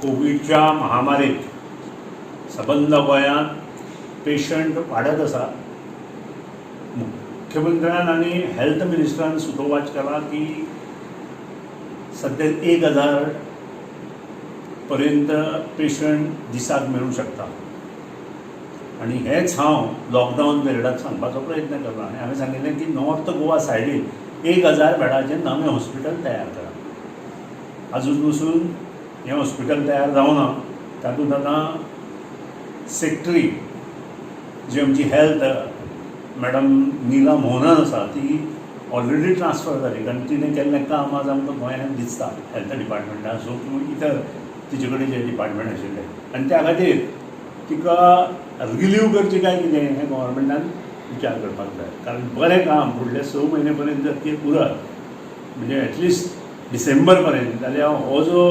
कोविडच्या महामारीत सबंद गोंयांत पेशंट वाडत आसा. मुख्यमंत्र्यान आनी हेल्थ मिनिस्टरान सुतोवाच केला की सद्या 1000 पर्यंत पेशंट दिसाक मेळूं शकता आनी हेंच हांव लॉकडावन पिरियडाक सांगपाचो प्रयत्न करला आनी हांवें सांगिल्लें की नॉर्थ गोवा सायडीन 1000 बेडाचें नवें हॉस्पिटल तयार करा. आजून पसून हें हॉस्पिटल तयार जावना. तातूंत आतां सेक्रेटरी जी आमची हेल्थ मॅडम नीला मोहनन आसा ती ऑलरेडी ट्रान्सफर जाली, कारण तिणें केल्लें काम आज आमकां गोंयांत दिसता हेल्थ डिपार्टमेंटान आसूं किंवा इतर तिचे कडेन जे डिपार्टमेंट आशिल्ले, आनी त्या खातीर तिका रिलीव करची काय कितें हें गव्हर्मेंटान विचार करपाक जाय. कारण बरें काम फुडले 6 म्हयने पर्यंत जर ती उरत, म्हणजे एटलिस्ट डिसेंबर पर्यंत, जाल्यार हो जो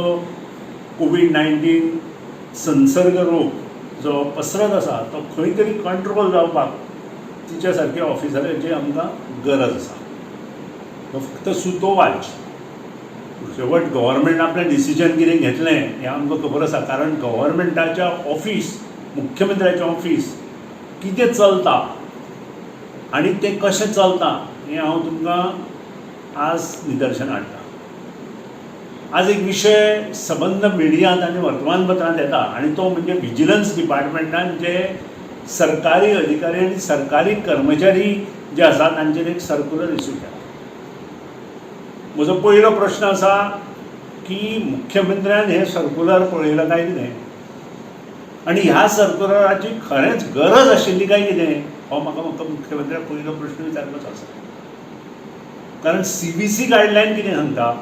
कोवीड-19 संसर्ग रोग जो पसरत आसा तो खंय तरी कंट्रोल जावपाक तिच्या सारक्या ऑफिसरांची आमकां गरज आसा. तो फक्त सुतोवाच. शेवट गव्हर्मेंट आपलें डिसिजन कितें घेतलें हें आमकां खबर आसा, कारण गव्हर्मेंटाच्या ऑफीस, मुख्यमंत्र्याचें ऑफीस कितें चलता आनी तें कशें चलता हें हांव तुमकां आज निदर्शन हाडटा. आज एक विशय सबंद मिडियांत आनी वर्तमानपत्रांत येता आनी तो म्हणजे विजिलन्स डिपार्टमेंटान जे सरकारी अधिकारी आनी सरकारी कर्मचारी जे आसा तांचेर एक सर्कुलर इश्यू केला. म्हजो पयलो प्रश्न आसा की मुख्यमंत्र्यान हें सर्कुलर पळयलां काय कितें आनी ह्या सर्कुलराची खरेंच गरज आशिल्ली काय कितें, हो म्हाका मुख्यमंत्र्याक पयलो प्रश्न विचारपाचो आसा. कारण सीबीसी गायडलायन कितें सांगता,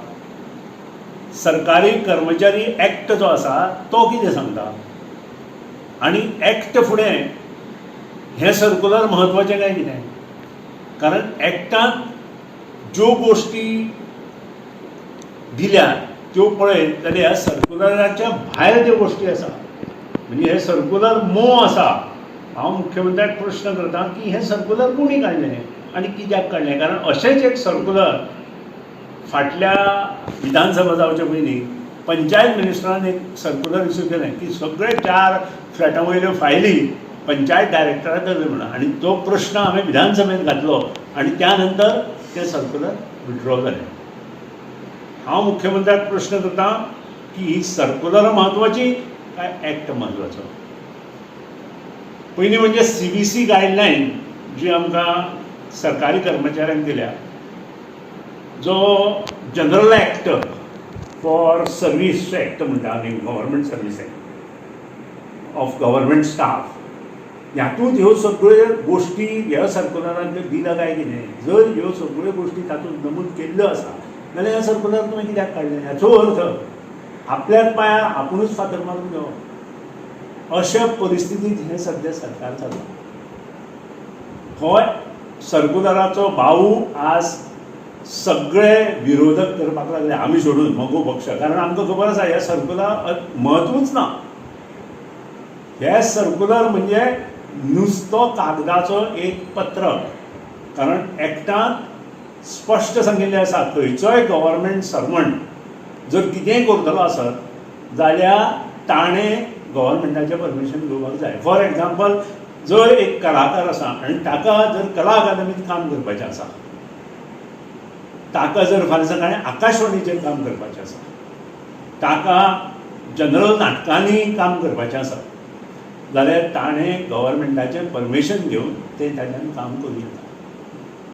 सरकारी कर्मचारी एक्ट जो आसा तो कितें सांगता आनी एक्ट फुडें हें सर्कुलर म्हत्वाचें काय कितें. कारण एक्टांत ज्यो गोश्टी दिल्यात त्यो पळयत जाल्यार ह्या सर्कुलराच्या भायर ज्यो गोश्टी आसा, म्हणजे हें सर्कुलर मोव आसा. हांव मुख्यमंत्र्याक प्रश्न करता की हें सर्कुलर कोणी काडलें आनी कित्याक काडलें. कारण अशेंच एक सर्कुलर फाटल्या विधानसभा जावचे पयलीं पंचायत मिनिस्टरान एक सर्कुलर इश्यू केलें की सगळे 4 फ्लॅटां वयल्यो फायली पंचायत डायरेक्टराक दवरल्यो म्हणून, आनी तो प्रश्न हांवें विधानसभेंत घातलो आनी त्या नंतर तें सर्कुलर विड्रॉ जालें. हांव मुख्यमंत्र्याक प्रश्न करता की ही सर्कुलरां म्हत्वाची काय एक्ट म्हत्वाचो. पयलीं म्हणजे सीबीसी गायडलायन जी आमकां सरकारी कर्मचाऱ्यांक दिल्या, जो general act for service act म्हणटा आमी, government service act of government staff, हातूंत ह्यो सगळ्यो गोश्टी ह्या सर्कुलरान त्यो दिला काय कितें. जर ह्यो सगळ्यो गोश्टी तातूंत नमूद केल्ल्यो आसा जाल्यार ह्या सर्कुलर तुवें कित्याक काडलें. हाचो अर्थ आपल्याच पांयार आपुणूच फातर मारून घेवप. अशा परिस्थितींत हें सद्या सरकार चल्लां. हो सर्कुलराचो बाऊ आज सगळे विरोधक करपाक लागले, आमी सोडून मगो पक्ष. कारण आमकां खबर आसा ह्या सर्कुलर म्हत्वूच ना. हे सर्कुलर म्हणजे नुस्तो कागदाचो एक पत्रक. कारण एक्टांत स्पश्ट सांगिल्लें आसा खंयचोय गव्हर्मेंट सर्वंट जर कितेंय करतलो आसत जाल्यार ताणें गव्हर्मेंटाचें परमिशन घेवपाक जाय. फॉर एग्जाम्पल, जर एक कलाकार आसा आनी ताका जर कला अकादमींत काम करपाचें आसा, ताका जर फाल्यां सकाळीं आकाशवाणीचेर काम करपाचें आसा, ताका जनरल नाटकांनी काम करपाचें आसा, जाल्यार ताणें गव्हर्मेंटाचें परमिशन घेवन तें ताच्यान काम करूं येता.